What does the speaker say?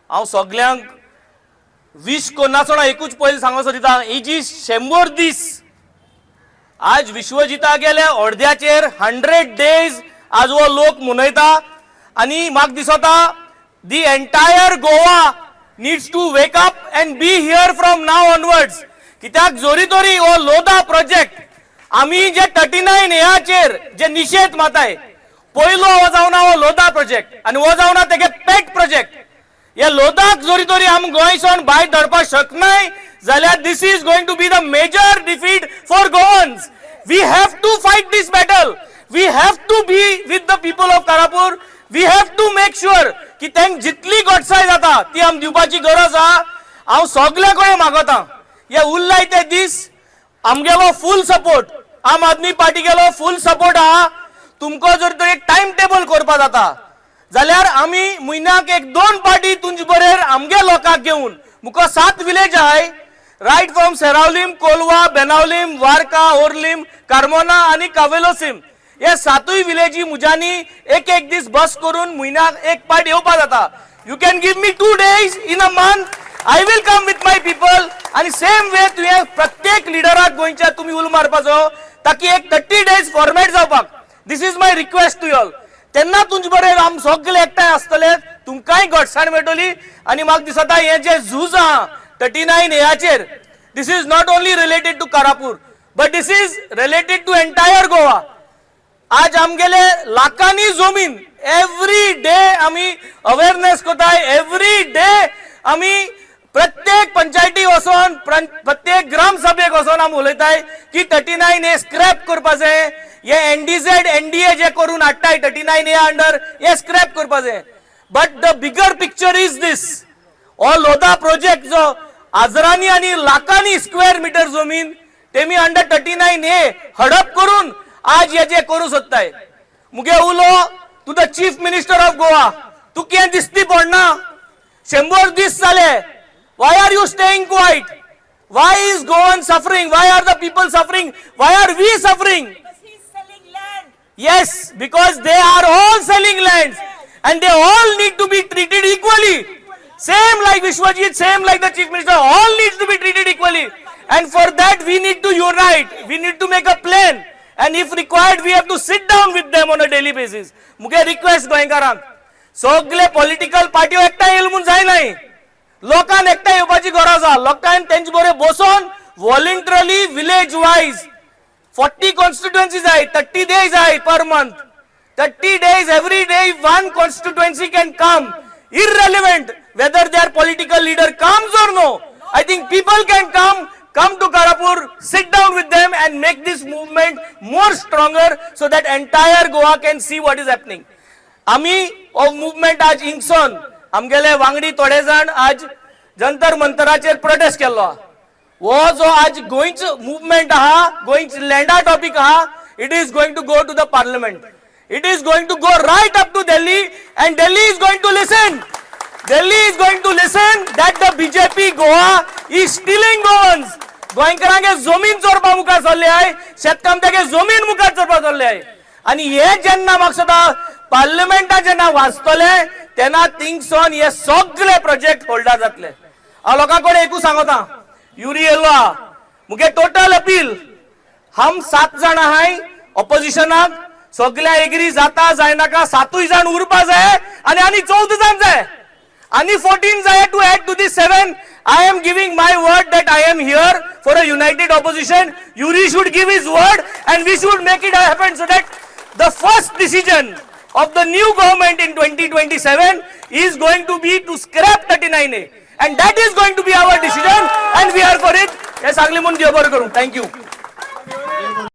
हांव सगल्यांक वीश करनासतना एकूच पयलीं सांगूंक सोदिता, ही जी 100 दीस आज विश्वजिता गेले अर्द्याचेर, 100 डेज आज हो लोक मनयता आनी म्हाका दिसता the entire Goa needs to wake up and be here from now onwards. कित्याक जोरी तरी हो लोधा प्रोजेक्ट आमी जे 39 एयाचेर जे निशेध माताय, पयलो हो जावना हो लोधा प्रोजेक्ट आनी हो जावना तेगे पेट प्रोजेक्ट. हे लोधाक जरी तरी आमी गोंयसून भायर धरपाक शकनाय जाल्यार this is going to be the major defeat for Goans. We have to fight this battle. We have to be with the people of Karapur. We have to make sure की तांकां जितली गोडसाय जाता ती आमी दिवपाची गरज आहा. हांव सगल्या कडेन मागता, हे उरलाय ते दीस आमगेलो फूल सपोर्ट, आम आदमी पार्टीगेलो फूल सपोर्ट आहा. तुमकां जर तर एक टायम टेबल करपा जाता जाल्यार आमी म्हयन्याक एक दोन पार्टी तुमचे बरेर आमगे लोकांक घेवन, मुका सात विलेज आहाय, रायट फ्रॉम सेरावलीम, कोलवा, बेनावलीम, वारका, ओर्लीम, कार्मोना आनी कावेलोसीम, हे सातूय विलेजी मुज्यांनी एक एक दीस बस करून म्हयन्याक एक पार्ट येवपा जाता. You can give me 2 days in a month, I will come with my people. आनी सेम वे तुवें प्रत्येक लिडराक गोंयच्या तुमी उलो मारपाचो ताकी एक 30 डेज फॉर्मेट जावपाक. This is my request to all. तेन्ना तुमचे बरें आम सगळे एकठांय आसतले, तुमकांय घटसाण मेळटली. आनी म्हाका दिसता हें जें झूज आहा 39 एयाचेर, this is not only related to Karapur, but this is related to entire Goa. आज आमगेले लाखांनी जमीन, एवरी डे आमी अवेरनेस करताय, एवरी डे आमी प्रत्येक पंचायती वचोन, प्रत्येक ग्रामसभेक वचोन आमी उलयताय की 39 ए स्क्रॅप करपा जाय. हे एनडीझेड एनडीए जे करून हाडटाय 39 ए अंडर, हे स्क्रॅप करपा जाय. But the bigger picture is this: हो लोधा प्रोजेक्ट जो हजारांनी आणि लाखांनी स्क्वेअर मिटर जमीन तेमी अंडर 39 ए हडप करून आज हे जे करू सोदताय. मुगे उलो to the Chief Minister of Goa, तूं कितें दिसती पडना? 100 दीस जाले. Why are you staying quiet? Why is Goan suffering? Why are the people suffering? Why are we suffering? Because he's selling land. Yes, because they are all selling lands and they all need to be treated equally. Same like Vishwajit, same like the Chief Minister, all needs to be treated equally. And for that we need to unite. We need to make a plan. And if required, we have to sit down with them on a daily basis. मुगे request गोंयकारांक, सगळे political पार्ट्यो एकठांय येयले म्हूण जायनाय. लोकांक एकठांय येवपाची गरज आहा. लोकांक तेंचे बरोबर बसोन voluntarily village wise 40 constituencies आहे, 30 days आहे per month, 30 days, every day one constituency can come, irrelevant whether their political leader comes or no. I think people can come to Karapur, sit down with them and make this movement more stronger so that entire Goa can see what is happening. आमी हो movement आज हिंगसोन आमगेले वांगडी थोडे जाण आज Jantar मंतराचेर protest केल्लो आहा. हो जो आज गोंयचो मुवमेंट आहा, गोंयच लँडा टॉपीक आहा, it is going to go to the Parliament, it is going to go right up to Delhi, and Delhi is going to listen. Delhi is going to listen that the BJP Goa is stealing Goans. गोंयकारांगे जमीन चोरपा मुखार सरले आहे, शेतकामत्यागे जमीन मुखार चोरपा सरले आहे. आनी हे जेन्ना म्हाका दिसता पार्लमेंटात जेन्ना वाचतले तेन्ना थिंगसोन हे सगळे प्रोजेक्ट होल्डार जातले. हांव लोकां कडेन एकूच सांगता, युरी येयल्लो आहा, मुगे टोटल अपील, हम सात जाण आहाय ऑपोजिशनाक, सगळ्या एग्री जाता जायनाका, सातूय जाण उरपा जाय आनी आनी 14 जाण जाय, आनी 14 जाय to add to the seven. I am giving my word that I am here for a united opposition. Yuri should give his word and we should make it happen so that the first decision of the new government in 2027 is going to be to scrap 39A, and that is going to be our decision and we are for it. हे सांगले म्हणून देव बरं करूं. Thank you.